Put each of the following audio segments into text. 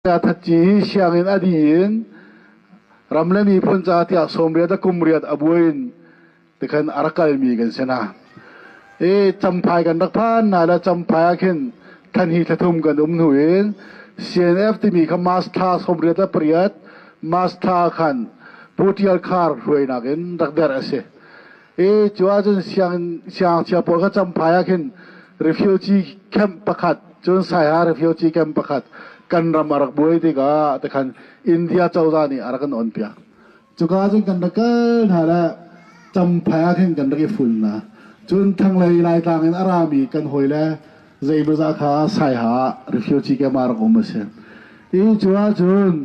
Thatci hi sianginn a dih in ram le miphun ca tiah 80 le kum riat a buai in tikhan a rak kalmi kan si hna. I Champhai kan rak phan na le Champhai ah khin thanhi thlathum kan um hnu in CNF timi kha March thla 28 March thla khan Pu Tial Khar hruainak in rak derh a si. I cu ahcun sianginn siangngakchia pawl kha Champhai ah khin refugee camp pakhat cun Saiha refugee camp pakhat kan ram a rak buai tikah tikhan India cozah nih a rak kan on piak. Cuka ahcun kan rak kal hna le Champhai ah khin kan rak i fun hna. Cun thlanglei Laitlang in a rami kan hawile zeimawzah kha Saiha ah refugee camp ah rak um a si. I cu ahcun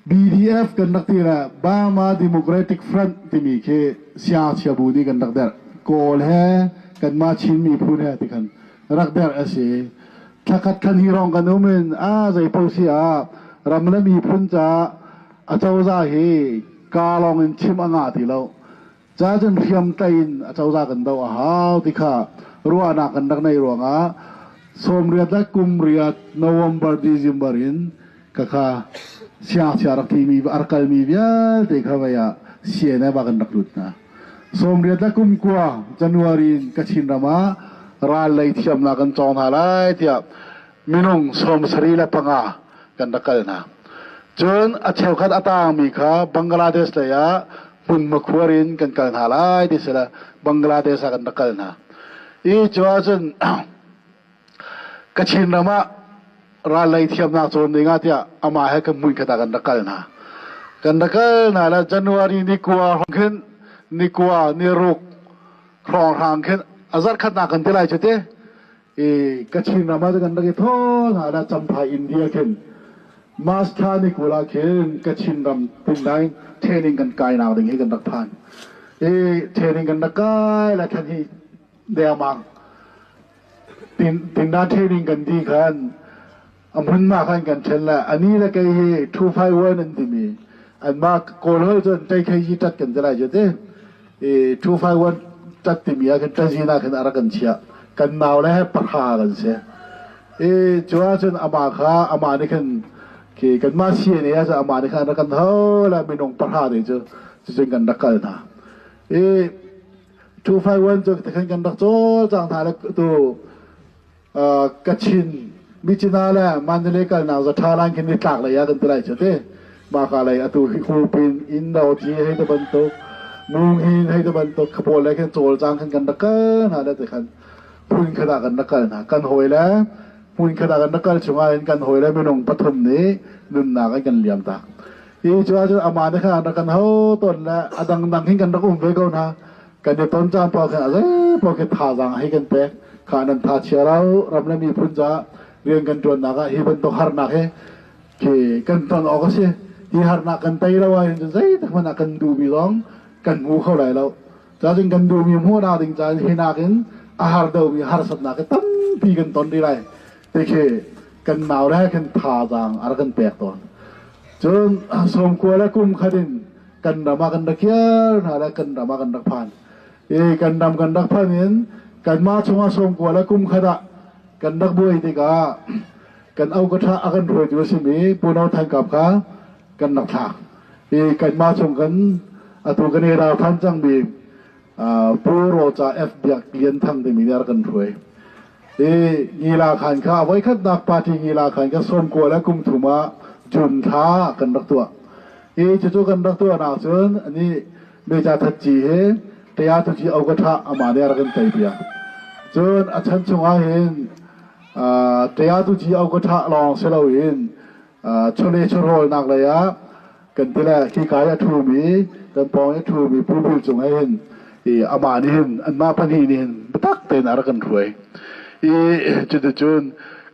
BDF kan rak ti le Burma Democratic Front timi khi siangngakchia bu nih kan rak derh. Kawl he kanmah Chin miphun he ti khan rak derh a si. Thlakhat khan hi rong kan um in a zei paoh si ah ram le miphun caah a cozah hi kaa lawng in chim a ngah ti lo. Ca cun hriamtlai in a cozah kan doh a hau ti kha ruahnak kan rak neih ruangah 80 le kum riat November December in khakha siangngakchia rak thimi a rak kalmi vialte kha vei ah CNF ah kan rak lut hna. 80 le kum kua January in Kachin ram ah ral lei thiamnak kan cawng hna lai tiah minung 75 kan rak kal hna. Cun a cheukhat a taangmi kha Bangladesh lei ah hmunhma khuar in kan kal hna lai ti sila Bangladesh ah kan rak kal hna. I cu ahcun Kachin ram ah ral lei thiamnak cawn ding ah tiah amah he kan hmun khat ah kan rak kal hna. Kan rak kal hna le January ni kua hrawng khin ni kua ni ruk hrawnghrang khin a zarh khatnak kan ti lai cu te. I Kachin ram ah kan rak i thaw hna la Champhai India khin March thla ni kul ah khin Kachin ram tindaing training kan kai nak ding hi kan rak phan. I training kan rak kai la than hi dengmang tinda training kan di khan a hmun ma khan kan then la ani le kei hi 251 an timi an ma kawl hol cun tei khei yi tat kan ti lai ju te i 251 tat timi ah khin ṭazin ah khin a rak kan chiah. Kan nau le he pahra kan si. I cu ahcun amah kha amah nih khin khi kanmah CNA ah cun amah nih khan rak kan ho le minung pahra te cu cucun kan rak kal hna. I 251 cu khin kan rak cawlcang hna le tu Kachin Myitkyina le Mandalay kalnak zatha line khin nitlak lei ah kan ti lai cu ti maka lei atu hi Hupin Indo ti hei te bantuk Mung hin hei te bantuk khapawl le khin cawlcang khin kan rak kal hna le ti khan phun khat ah kan rak kal hna kan hawi le hmun khat ah kan rak kal chungah hin kan hawi le minung pathum nih nunnak an kan liam tak hi cu ahcun amah nih khan rak kan ho ton le a dangdang hin kan rak um ve ko hna Kan i ton caan paoh khin a zei paoh khi thazaang hei kan pek. Kha nan tha chia lo, ram le miphun caah rian kan ṭuannak ah hi bantuk harnak hi khi kan ton awk a si. Hi harnak kan tei lo ahhin cun zeitik hmanh ah kan duhmi zong kan hmu kho lai lo. Cacun kan duhmi hmuhnak ding caah hi nakin a har deuhmi harsatnak hi tampi kan ton rih lai. Ti khi kan nau le khin thazaang a rak kan pek tawn. Cun sawmkua le kum khat in kan ram ah kan rak kir hna le kan ram ah kan rak phan. I kan ram kan rak phan in kanmah chungah sawmkua le kum khat ah kan rak buai tikah kan au ka tha a kan hruaitu a simi Pu No Than Kap kha kan rak thlak. I kanmah chung kan atu kan i ral than cangmi Pu Roca F Biak Lian Thang timi nih a rak kan hruai. I Ngila Khan kha voikhatnak party Ngila Khan kha sawmkua le kum thum ah June thla kan rak tuah. Hi cucu kan rak tuahnak cun anih meja thatci hi taya tuci au ka tha ama nih a rak kan tei piak. Cun a chan chungah hin taya tuci au ka tha lawng si loin chawle chawhrawlnak lei ah kan ti le khika i a ṭhumi kan pawng i a ṭhumi Pu Bil cung he hin i amah nih hin anmah pahnih nih hin biatak tein a rak kan hruai. I cuticun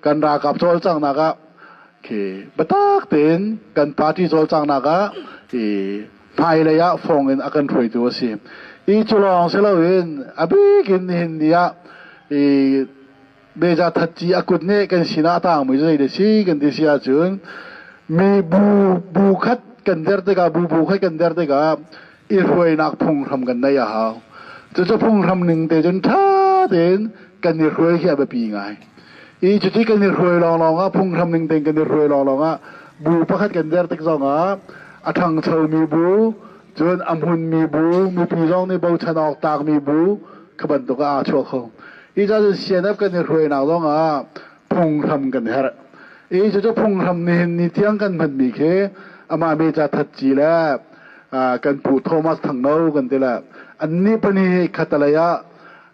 kan ralkap cawlcanghnak ah khi biatak tein kan party cawlcanghnak ah i hmailei ah fong in a kan hruaitu a si. I cu lawng si loin a bik in nihin ni ah i meja thatci a kut nih kan sinah a tangmi cu zei si kan ti si ahcun mi bu bu khat kan der tikah bu bu khat kan der tikah i hruainak phunghram kan neih a hau. Cucu phunghram ning te cun ṭha tein kan i hruai hi a biapi ngai. I cuti kan i hruai lawnglawng ah, phunghram ning tein kan i hruai lawnglawng ah, bu pakhat kan der tik zong ah a ṭhangchomi bu, cun a hmunmi bu, mipi zong nih bochan awk tlakmi bu kha bantuk ah aa chuah kho. Hi ca cun CNF kan i hruainak zong ah phunghram kan herh. I cucu phunghram nihin ni tiang kan hmanmi khi amah meca thatci le kan pu Thomas Thangno kan ti le annih pahnih hi khatalei ah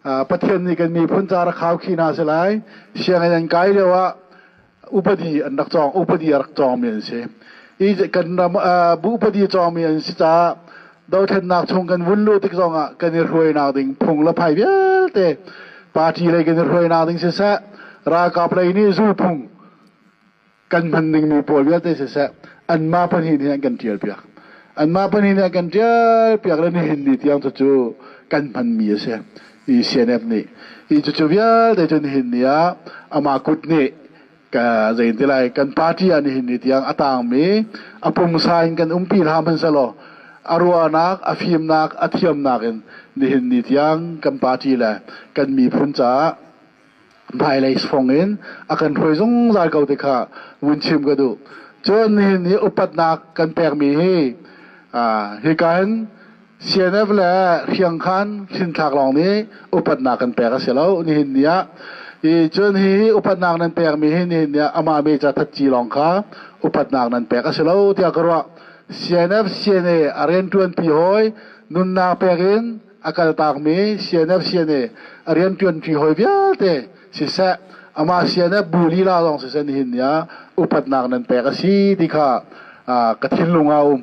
Pathian nih kan miphun ca rak khau khi hna si lai. Sianginn an kai lio ah upadi an rak cawng, upadi a rak cawngmi an si. I kan ram bu upadi cawngmi an si caah dothlennak chung kan vun luh tik zongah kan i hruainak ding phung le phai vialte party lei kan i hruainak ding siseh, ralkap lei nih zulphung kan hman dingmi pawl vialte siseh, anmah pahnih nih an kan ṭial piak. Anmah pahnih nih an kan ṭial piak le nihin ni tiang cucu kan hmanmi a si. I CNF nih i cucu vialte cu nihin ni ah amah kut nih ka zei ti lai, kan party ah nihin ni tiang a tangmi a pumsa in kan umpi hlah hmanhsehlaw a ruahnak, a fimnak, a thiamnak in nihin ni tiang kan party le kan miphun caah hmailei fong in a kan hruai zungzal ko ti kha vun chim ka duh. Cun nihin ni upatnak kan pekmi hi hika hin CNF le Hriangkhan hrinthlak lawng nih upatnak kan pek a si lo nihin ni ah. I cun hi upatnak nan pekmi hi nihin ni ah amah meca thatci lawng kha upatnak nan pek a si lo tiah ka ruah. CNF CNA a rianṭuanpi hawi nunnak pek in a kaltakmi CNF CNA a rianṭuanṭi hawi vialte siseh, amah CNF bu lila zong siseh, nihin ni ah upatnak nan pek a si ti kha ka thinlung ah a um.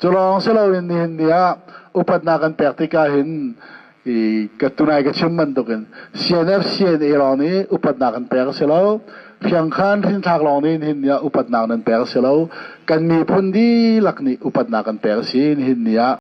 Cu lawng si loin nihin ni ah upatnak kan pek tikah hin i ka tunai ka chim bantukin CNF CNA lawng nih upatnak kan pek a si lo. Hriangkhan hrinthlak lawng nih nihin ni ah upatnak nan pek a si lo. Kan miphun dihlak nih upatnak kan pek a si nihin ni ah.